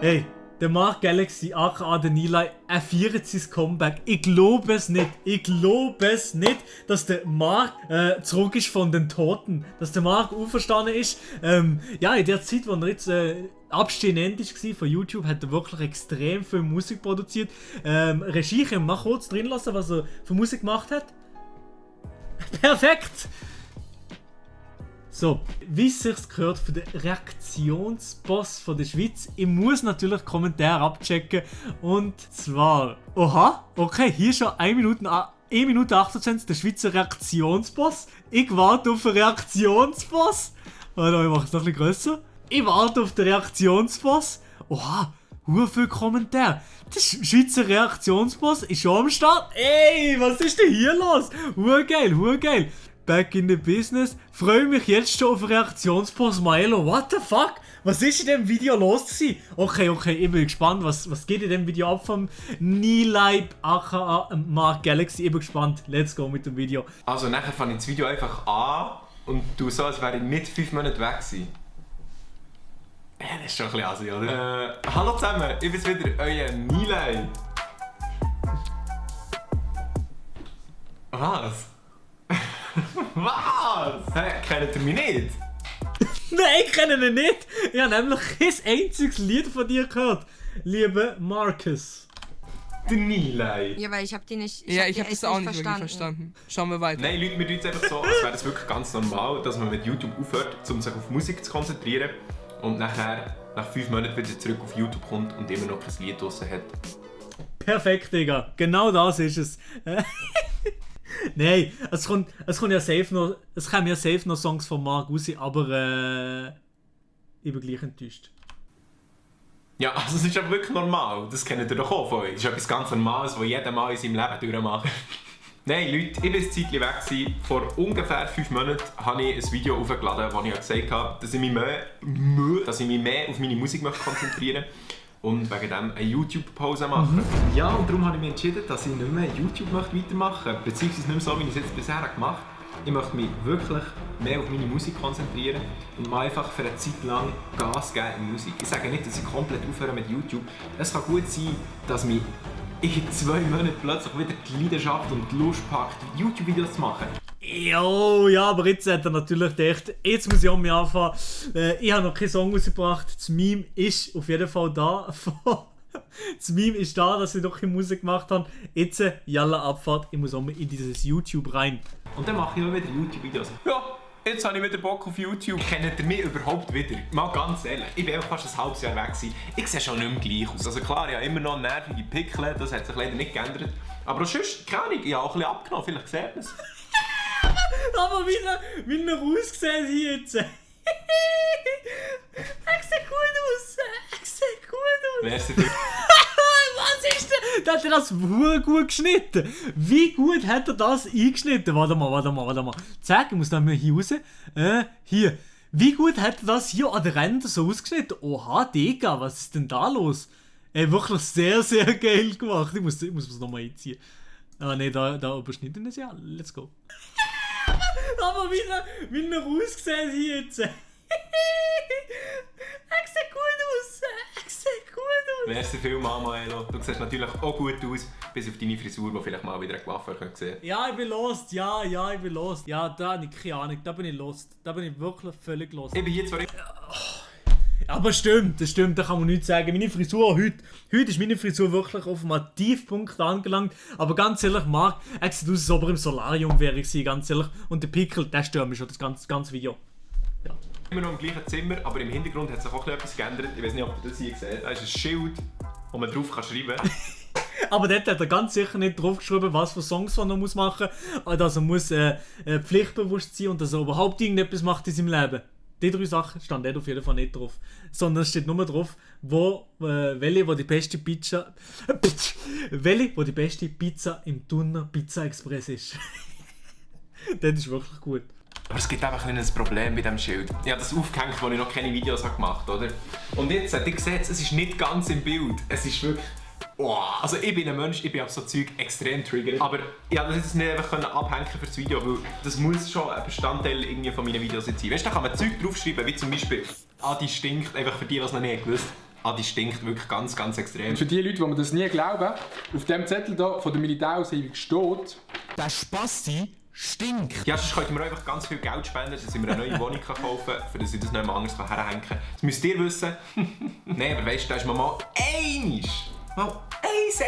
Ey, der Mark Galaxy, aka der Nilay, er feiert sein Comeback. Ich glaube es nicht. Ich glaube es nicht, dass der Mark zurück ist von den Toten. Dass der Mark auferstanden ist. Ja, in der Zeit, wo er jetzt abstinent war von YouTube, hat er wirklich extrem viel Musik produziert. Regie, können wir mal kurz drin lassen, was er für Musik gemacht hat? Perfekt! So, wie es sich gehört für den Reaktionsboss von der Schweiz, ich muss natürlich Kommentare abchecken. Und zwar, oha, okay, hier schon 1 Minute 28, der Schweizer Reaktionsboss. Ich warte auf den Reaktionsboss. Warte, ich mache es noch ein bisschen grösser. Ich warte auf den Reaktionsboss. Oha, viele Kommentare. Der Schweizer Reaktionsboss ist schon am Start. Ey, was ist denn hier los? Geil. Back in the business. Freue mich jetzt schon auf Reaktionsboss Maelo. What the fuck? Was ist in dem Video los gewesen? Okay, ich bin gespannt, was geht in dem Video ab vom Nilay aka Mark Galaxy. Ich bin gespannt. Let's go mit dem Video. Also nachher fange ich das Video einfach an und du so, als wäre ich nicht 5 Monate weg gewesen. Das ist schon ein bisschen assi, oder? Hallo zusammen, ich bin's wieder, euer Nilay. Was? Was? Hey, kennt ihr mich nicht? Nein, ich kenne ihn nicht. Ich habe nämlich kein einziges Lied von dir gehört, lieber Marcus. Der Nilay. Ja, weil ich hab die nicht. Ich hab das auch nicht wirklich verstanden. Schauen wir weiter. Nein, Leute, wir tun es einfach so, als wäre das wirklich ganz normal, dass man mit YouTube aufhört, um sich auf Musik zu konzentrieren und nachher nach 5 Monaten wieder zurück auf YouTube kommt und immer noch kein Lied draussen hat. Perfekt, Digga. Genau das ist es. Nein, es kommen ja safe noch Songs von Mark raus, aber ich bin gleich enttäuscht. Ja, also es ist aber wirklich normal. Das kennt ihr doch auch von euch. Das ist etwas ganz Normales, was jeder mal in seinem Leben durchmacht. Nein, Leute, ich war ein Zeitchen weg gewesen. Vor ungefähr 5 Monaten habe ich ein Video aufgeladen, wo ich gesagt habe, dass ich mich mehr auf meine Musik konzentrieren möchte. Und wegen dem eine YouTube-Pause machen. Ja, und darum habe ich mich entschieden, dass ich nicht mehr YouTube weitermachen möchte. Beziehungsweise nicht mehr so, wie ich es jetzt bisher gemacht habe. Ich möchte mich wirklich mehr auf meine Musik konzentrieren und mal einfach für eine Zeit lang Gas geben in Musik. Ich sage nicht, dass ich komplett aufhöre mit YouTube. Es kann gut sein, dass mich in 2 Monaten plötzlich wieder die Leidenschaft und die Lust packt, YouTube-Videos zu machen. Jo, ja, aber jetzt hat er natürlich gedacht, jetzt muss ich auch mal anfangen. Ich habe noch keinen Song rausgebracht. Das Meme ist auf jeden Fall da. Das Meme ist da, dass ich noch keine Musik gemacht habe. Jetzt, jalla Abfahrt, ich muss auch mal in dieses YouTube rein. Und dann mache ich auch wieder YouTube-Videos. Ja, jetzt habe ich wieder Bock auf YouTube. Kennt ihr mich überhaupt wieder? Mal ganz ehrlich, ich bin fast ein halbes Jahr weg gewesen. Ich sehe schon nicht mehr gleich aus. Also klar, ich habe immer noch nervige Pickel, das hat sich leider nicht geändert. Aber sonst, keine Ahnung, ich habe auch ein bisschen abgenommen, vielleicht sieht man es. Aber wie er ausgesehen hier jetzt. Er sieht gut aus. Merci. Was ist denn? Da hat er das gut geschnitten. Wie gut hat er das eingeschnitten? Warte mal. Zack, ich muss da mal hier raus. Hier. Wie gut hat er das hier an den Rändern so ausgeschnitten? Oha, Digga, was ist denn da los? Wirklich sehr, sehr geil gemacht. Ich muss es nochmal einziehen. Ah ne, da überschnitten ist ja. Let's go. Aber wie er ausgesehen hier jetzt. Er sieht gut aus. Merci vielmals, Maelo. Du siehst natürlich auch gut aus, bis auf deine Frisur, die vielleicht mal wieder eine Waffe sehen. Ja, ich bin lost. Ja, ich bin lost. Ja, da habe ich keine Ahnung. Da bin ich lost. Da bin ich wirklich völlig lost. Ich bin hier zwar... Aber stimmt, da kann man nichts sagen. Meine Frisur heute ist meine Frisur wirklich auf einem Tiefpunkt angelangt. Aber ganz ehrlich, Marc, er sieht aus, als ob er im Solarium wäre, ganz ehrlich. Und der Pickel, der stört mich schon, das ganze Video. Ja. Immer noch im gleichen Zimmer, aber im Hintergrund hat sich auch etwas geändert. Ich weiß nicht, ob ihr das hier seht. Da ist ein Schild, wo man drauf schreiben kann. Aber dort hat er ganz sicher nicht draufgeschrieben, was für Songs er noch machen muss. Dass er muss pflichtbewusst sein und dass er überhaupt irgendetwas macht in seinem Leben. Die 3 Sachen stand dort auf jeden Fall nicht drauf. Sondern es steht nur drauf, wo die beste Pizza im Thuner Pizza Express ist. Das ist wirklich gut. Aber es gibt einfach ein Problem bei diesem Schild. Ich habe das aufgehängt, als ich noch keine Videos gemacht habe, oder? Und jetzt, ihr seht, es ist nicht ganz im Bild. Es ist wirklich... Oh. Also ich bin ein Mensch, ich bin auf so Zeug extrem triggert. Aber ich konnte das nicht einfach abhängen für das Video, weil das muss schon ein Bestandteil irgendwie von meinen Videos sein. Weißt du, da kann man Zeug draufschreiben, wie zum Beispiel «Adi stinkt», einfach für die, die es noch nicht gewusst. Adi stinkt wirklich ganz, ganz extrem. Und für die Leute, die mir das nie glauben, auf dem Zettel hier von der Militäraushebung steht... Der Spasti stinkt. Ja, sonst könnt ihr mir einfach ganz viel Geld spenden, dass ich mir eine neue Wohnung kaufen kann, für dass ich das nicht mehr anders herhängen kann. Das müsst ihr wissen. Nein, aber weißt du, da ist man mal ein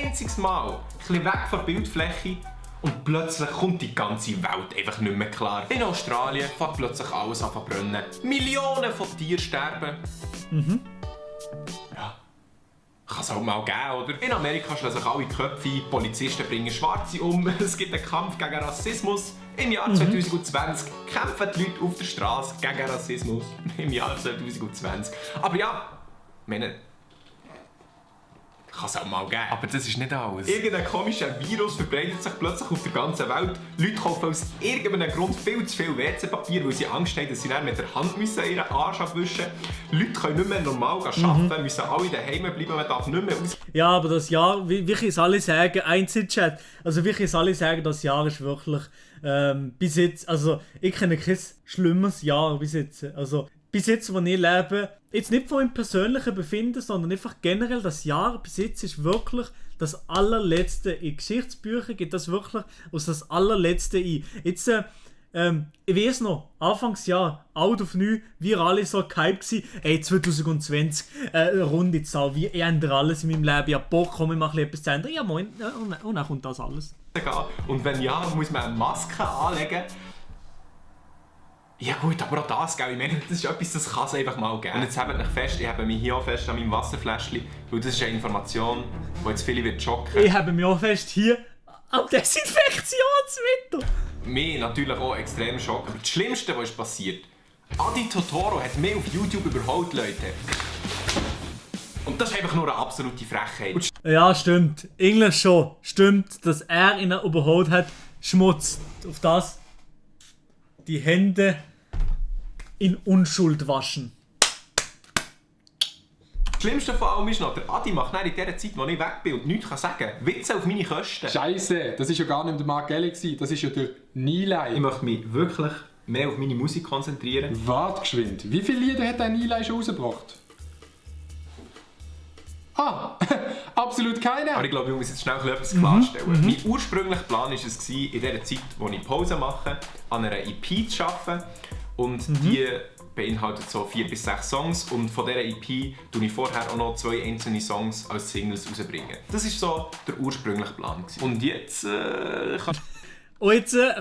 einziges Mal ein bisschen weg von der Bildfläche und plötzlich kommt die ganze Welt einfach nicht mehr klar. In Australien fängt plötzlich alles an zu brennen. Millionen von Tieren sterben. Ja. Kann es halt mal geben, oder? In Amerika schlagen sich alle Köpfe ein, Polizisten bringen Schwarze um, es gibt einen Kampf gegen Rassismus. Im Jahr 2020 kämpfen die Leute auf der Straße gegen Rassismus. Im Jahr 2020. Aber ja, ich meine, kann es auch mal geben. Aber das ist nicht alles. Irgendein komischer Virus verbreitet sich plötzlich auf der ganzen Welt. Leute kaufen aus irgendeinem Grund viel zu viel WC-Papier, weil sie Angst haben, dass sie dann mit der Hand ihren Arsch abwischen müssen. Leute können nicht mehr normal arbeiten, müssen alle daheim bleiben, man darf nicht mehr aus... Ja, aber das Jahr, wie können es alle sagen, Einzelchat, also wie können es alle sagen, das Jahr ist wirklich bis jetzt, also ich kenne kein schlimmes Jahr bis jetzt. Also bis jetzt, wo ich lebe, jetzt nicht von meinem persönlichen Befinden, sondern einfach generell das Jahr bis jetzt ist wirklich das allerletzte. In Geschichtsbüchern geht das wirklich aus das allerletzte ein. Jetzt, ich weiß noch, Anfangsjahr, out of neu, wir alle so gehypt gewesen, ey, 2020, runde Zahl, wie ändert alles in meinem Leben, ja, Bock, komm, ich mache etwas zu ändern, ja moin, und dann kommt das alles. Und wenn ja, muss man eine Maske anlegen. Ja gut, aber auch das, gell? Ich meine, das ist etwas, das kann es einfach mal geben. Und jetzt habt euch fest, ich habe mich hier auch fest an meinem Wasserfläschchen, weil das ist eine Information, die jetzt viele wird schocken. Ich habe mich auch fest hier am Desinfektionsmittel. Mich natürlich auch extrem schockt. Aber das Schlimmste, was ist passiert, Adi Totoro hat mich auf YouTube überholt, Leute. Und das ist einfach nur eine absolute Frechheit. Ja, stimmt. Englisch schon. Stimmt, dass er ihn überholt hat. Schmutz. Auf das die Hände in Unschuld waschen. Das Schlimmste von allem ist noch, der Adi macht in der Zeit, wo ich weg bin und nichts sagen kann, Witze auf meine Kosten. Scheisse, das war ja gar nicht der Mark Gelli, das ist ja der Nilay. Ich möchte mich wirklich mehr auf meine Musik konzentrieren. Warte geschwind, wie viele Lieder hat der Nilay schon rausgebracht? Ah, absolut keine. Aber ich glaube, ich muss jetzt schnell etwas klarstellen. Mein ursprünglicher Plan war es, in der Zeit, wo ich Pause mache, an einer EP zu arbeiten. Und die beinhaltet so 4 bis 6 Songs. Und von dieser EP tue ich vorher auch noch 2 einzelne Songs als Singles rausbringen. Das war so der ursprüngliche Plan. Und jetzt kann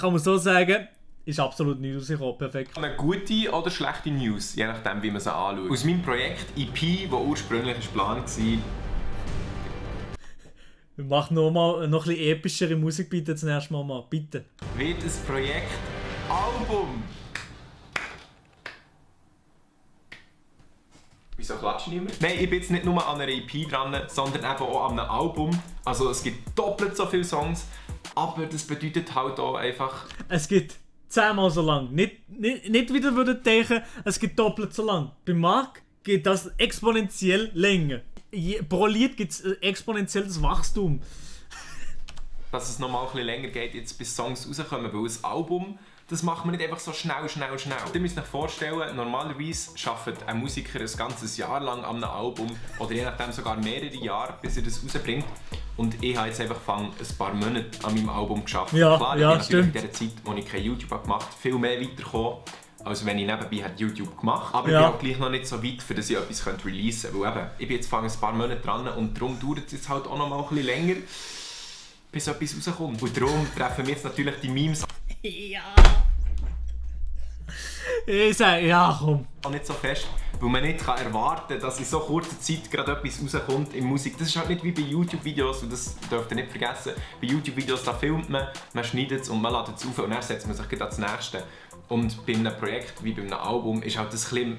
man so sagen, ist absolut nicht rausgekommen. Perfekt. Eine gute oder schlechte News, je nachdem, wie man sie anschaut. Aus meinem Projekt EP, das ursprünglich Plan war, wir machen noch ein bisschen epischere Musik bitte zum ersten Mal. Bitte. Wird ein Projekt Album. Wieso klatsche ich nicht mehr? Nein, ich bin jetzt nicht nur an einer EP dran, sondern eben auch an einem Album. Also es gibt doppelt so viele Songs, aber das bedeutet halt auch einfach... Es gibt 10-mal so lang. Nicht wieder würde denken, es gibt doppelt so lang. Bei Marc geht das exponentiell länger. Pro Lied gibt es exponentielles Wachstum. Dass es nochmal ein bisschen länger geht, jetzt bis Songs rauskommen, weil ein Album, das macht man nicht einfach so schnell. Ihr müsst euch vorstellen, normalerweise arbeitet ein Musiker ein ganzes Jahr lang an einem Album oder je nachdem sogar mehrere Jahre, bis er das rausbringt. Und ich habe jetzt einfach ein paar Monate an meinem Album gearbeitet. Ja, klar, ja, ich bin natürlich in dieser Zeit, wo ich kein YouTube gemacht habe, viel mehr weitergekommen, als wenn ich nebenbei YouTube gemacht habe. Aber ja. ich bin auch gleich noch nicht so weit, für dass ich etwas releasen könnte. Weil eben, ich bin jetzt ein paar Monate dran und darum dauert es jetzt halt auch noch mal ein bisschen länger, bis etwas rauskommt. Und darum treffen wir jetzt natürlich die Memes. Ja. Ich sage, ja komm. Nicht so fest, weil man nicht erwarten kann, dass in so kurzer Zeit gerade etwas rauskommt in Musik. Das ist halt nicht wie bei YouTube-Videos, und das dürft ihr nicht vergessen. Bei YouTube-Videos da filmt man schneidet es und man lädt es auf und dann setzt man sich gleich ans nächste. Und bei einem Projekt wie bei einem Album ist halt das ein bisschen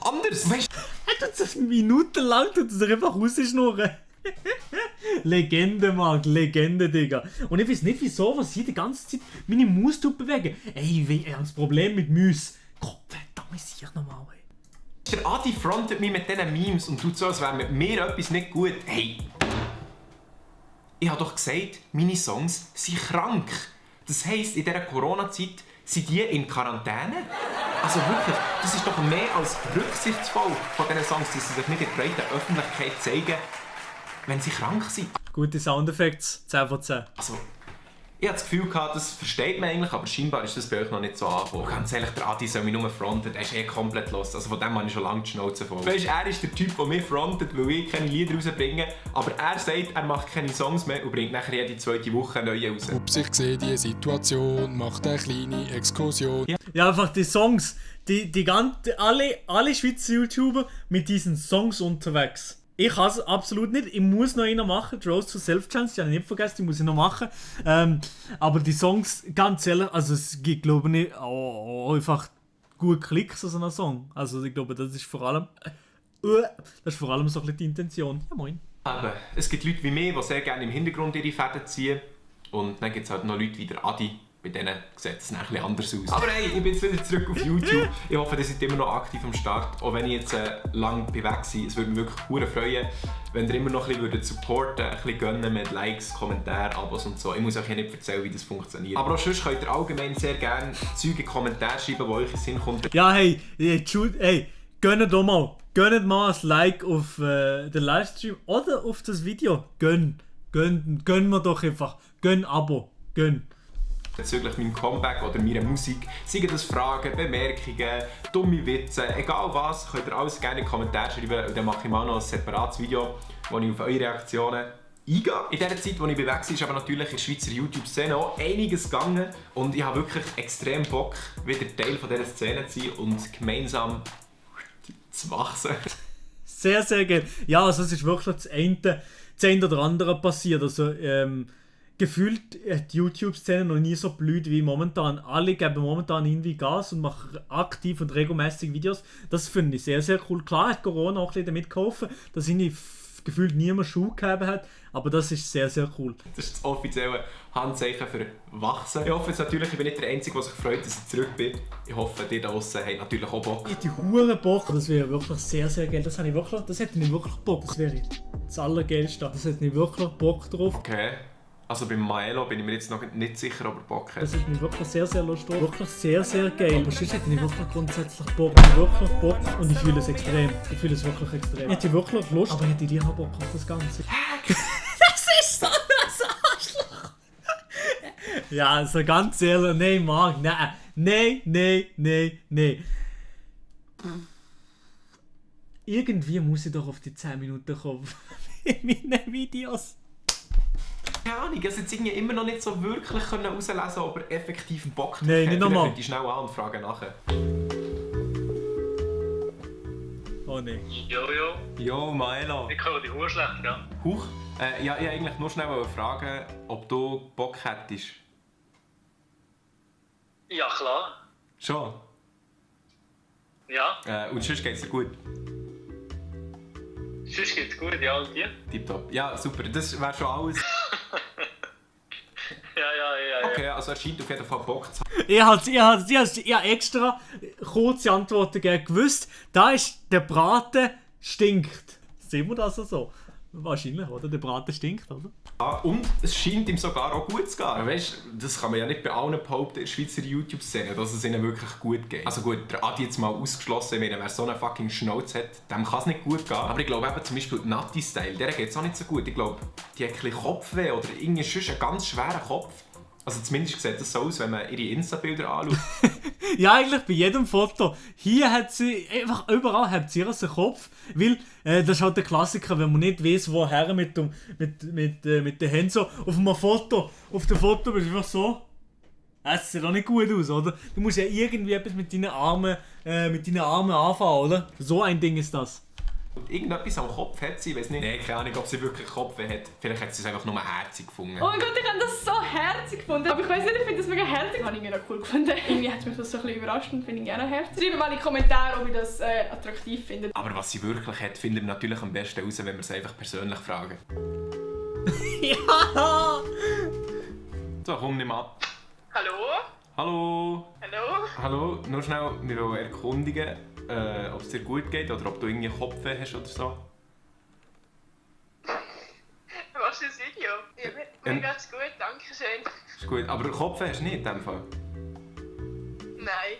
anders. Weißt du? Er tut das minutenlang einfach rausschnurren. Legende, Marc, Legende, Digga. Und ich weiß nicht wieso, was ich die ganze Zeit meine Maus bewegen. Ey, ich habe das Problem mit Mäus. Gott, verdammt, ich nochmal, ey. Der Adi frontet mich mit diesen Memes und tut so, als wäre mit mir etwas nicht gut. Hey, ich habe doch gesagt, meine Songs sind krank. Das heisst, in dieser Corona-Zeit sind die in Quarantäne. Also wirklich, das ist doch mehr als rücksichtsvoll von diesen Songs, dass sie sich nicht in der breiten Öffentlichkeit zeigen, wenn sie krank sind. Gute Soundeffekte, 10 von 10. Also, ich hatte das Gefühl gehabt, das versteht man eigentlich, aber scheinbar ist das bei euch noch nicht so angekommen. Ganz ehrlich, der Adi soll mich nur fronten, der ist komplett los. Also von dem habe ich schon lange die Schnauze voll. Weißt, er ist der Typ, der mich frontet, weil ich keine Lieder rausbringe, aber er sagt, er macht keine Songs mehr und bringt nachher jede 2. Woche neue raus. Ups, ich sehe die Situation, macht eine kleine Exkursion. Ja, einfach die Songs, alle Schweizer YouTuber mit diesen Songs unterwegs. Ich kann es absolut nicht. Ich muss noch einen machen. Die Road to Self-Chance, die habe ich nicht vergessen, die muss ich noch machen. Aber die Songs, ganz ehrlich, also es gibt, glaube ich, nicht einfach gut Klicks auf so einen Song. Also ich glaube, das ist vor allem so ein bisschen die Intention. Ja, moin. Aber es gibt Leute wie mich, die sehr gerne im Hintergrund ihre Fäden ziehen. Und dann gibt es halt noch Leute wie der Adi. Bei denen sieht es ein bisschen anders aus. Aber hey, ich bin jetzt wieder zurück auf YouTube. Ich hoffe, ihr seid immer noch aktiv am Start. Auch wenn ich jetzt lange weg war. Es würde mich wirklich sehr freuen, wenn ihr immer noch ein bisschen supporten, ein bisschen gönnen mit Likes, Kommentaren, Abos und so. Ich muss euch ja nicht erzählen, wie das funktioniert. Aber auch sonst könnt ihr allgemein sehr gerne Zeug in Kommentare schreiben, die euch in den Sinn kommt. Ja, hey, gönnt doch mal. Gönnt mal ein Like auf den Livestream oder auf das Video. Gönn mir doch einfach. Gönn Abo. Gönn. Bezüglich meinem Comeback oder meiner Musik, seien das Fragen, Bemerkungen, dumme Witze, egal was, könnt ihr alles gerne in die Kommentare schreiben und dann mache ich mal noch ein separates Video, wo ich auf eure Reaktionen eingehe. In dieser Zeit, als ich weg war, ist aber natürlich in der Schweizer YouTube-Szene auch einiges gegangen und ich habe wirklich extrem Bock, wieder Teil von dieser Szene zu sein und gemeinsam zu wachsen. Sehr, sehr geil. Ja, also es ist wirklich das eine oder andere passiert. Also, gefühlt hat die YouTube-Szene noch nie so blüht wie momentan. Alle geben momentan irgendwie Gas und machen aktiv und regelmäßig Videos. Das finde ich sehr, sehr cool. Klar hat Corona auch ein bisschen damit geholfen, dass irgendwie gefühlt niemand Schuhe gegeben hat, aber das ist sehr, sehr cool. Das ist das offizielle Handzeichen für Wachsen. Ich hoffe jetzt natürlich, ich bin nicht der Einzige, der sich freut, dass ich zurück bin. Ich hoffe, die da draussen haben natürlich auch Bock. Ich hätte Huren Bock. Das wäre wirklich sehr, sehr geil. Das hätte ich wirklich Bock. Das wäre das Allergeilste. Das hätte ich wirklich Bock drauf. Okay. Also beim Maelo bin ich mir jetzt noch nicht sicher, ob er Bock hat. Das ist mir wirklich sehr, sehr lustig. Wirklich sehr, sehr geil. Aber sonst hätte ich wirklich grundsätzlich Bock. Und ich fühle es extrem. Ich fühle es wirklich extrem. Ich hätte wirklich Lust, aber hätte ich auch Bock auf das Ganze. Das ist so ein Arschloch! Ja, also ganz ehrlich, nein, Marc, nein. Irgendwie muss ich doch auf die 10 Minuten kommen. In meinen Videos. Keine Ahnung, ich jetzt irgendwie immer noch nicht so wirklich herauslesen, ob er effektiv Bock hat. Nein, nicht nochmal. Ich schnell an und frage nachher. Oh nein. Jojo. Jo, Maelo. Ich höre dich sehr schlecht, ja? Huch. Ja, ich eigentlich nur schnell fragen, ob du Bock hättest. Ja, klar. Schon? Ja. Und sonst geht's dir gut? Sonst geht's gut, ja, und dir? Tipptopp. Ja, super. Das wäre schon alles. Ja. Okay, also er scheint auf jeden Fall Bock zu haben. Ich habe extra kurze Antworten gegeben. Gewusst, da ist der Braten stinkt. Sehen wir das so? Wahrscheinlich, oder? Der Braten stinkt, oder? Ja, und es scheint ihm sogar auch gut zu gehen. Weißt, das kann man ja nicht bei allen behaupten in der Schweizer YouTube-Szene, dass es ihnen wirklich gut geht. Also gut, der Adi jetzt mal ausgeschlossen, wenn wer so einen fucking Schnauz hat, dem kann es nicht gut gehen. Aber ich glaube eben zum Beispiel Natti-Style, der geht es auch nicht so gut. Ich glaube, die hat ein bisschen Kopfweh oder irgendwie sonst einen ganz schweren Kopf. Also zumindest sieht das so aus, wenn man ihre Insta-Bilder anschaut. Ja, eigentlich bei jedem Foto. Hier hat sie, einfach überall hat sie ihren Kopf, weil das ist halt der Klassiker, wenn man nicht weiss, woher mit den Händen so auf einem Foto. Auf dem Foto bist du einfach so. Das sieht auch nicht gut aus, oder? Du musst ja irgendwie etwas mit deinen Armen anfangen, oder? So ein Ding ist das. Irgendetwas am Kopf hat sie, ich weiß nicht. Nein, keine Ahnung, ob sie wirklich Kopfweh hat. Vielleicht hat sie es einfach nur herzig gefunden. Oh mein Gott, ich habe das so herzig gefunden. Aber ich weiß nicht, ich finde das mega herzig. Das habe ich mega cool gefunden. Irgendwie hat mich das so ein bisschen überrascht und finde ich gerne herzig. Schreibt mal in die Kommentare, ob ihr das attraktiv findet. Aber was sie wirklich hat, finden wir natürlich am besten raus, wenn wir es einfach persönlich fragen. Ja! So, komm, nimm ab. Hallo? Hallo? Hallo? Hallo, nur schnell, wir wollen erkundigen, ob es dir gut geht oder ob du irgendwie Kopfweh hast oder so. Was ist das Video? Ja, mir geht's gut, danke schön. Ist gut, aber Kopfweh hast du nicht in dem Fall? Nein.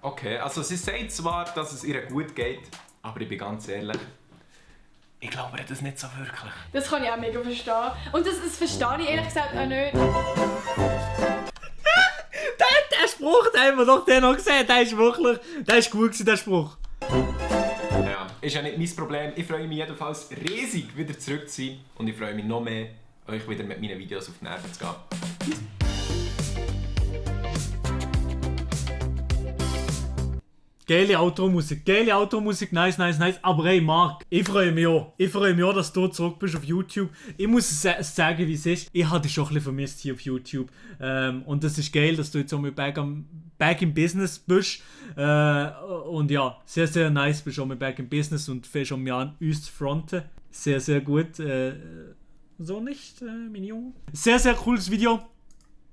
Okay, also sie sagt zwar, dass es ihr gut geht, aber ich bin ganz ehrlich, ich glaube das nicht so wirklich. Das kann ich auch mega verstehen. Und das verstehe ich ehrlich gesagt auch nicht. Der Spruch, den haben wir doch noch gesehen, der ist wirklich, der ist gut gewesen, der Spruch. Ja, ist ja nicht mein Problem. Ich freue mich jedenfalls riesig, wieder zurück zu sein. Und ich freue mich noch mehr, euch wieder mit meinen Videos auf die Nerven zu gehen. Geile Outro-Musik, nice. Aber hey, Marc, ich freue mich auch, dass du zurück bist auf YouTube. Ich muss es sagen, wie es ist. Ich hatte dich schon ein bisschen vermisst hier auf YouTube. Und es ist geil, dass du jetzt auch mit back im Business bist. Und ja, sehr, sehr nice, bist auch mit back im Business und fängst schon an, uns zu fronten. Sehr, sehr gut. So nicht, mein Junge. Sehr, sehr cooles Video.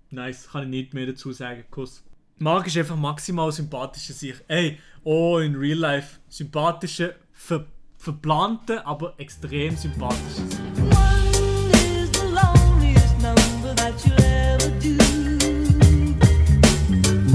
Nice, kann ich nicht mehr dazu sagen. Kuss. Marc ist einfach maximal sympathischer sich. Ey, oh, in real life. Sympathische, verplante, aber extrem sympathische Sich.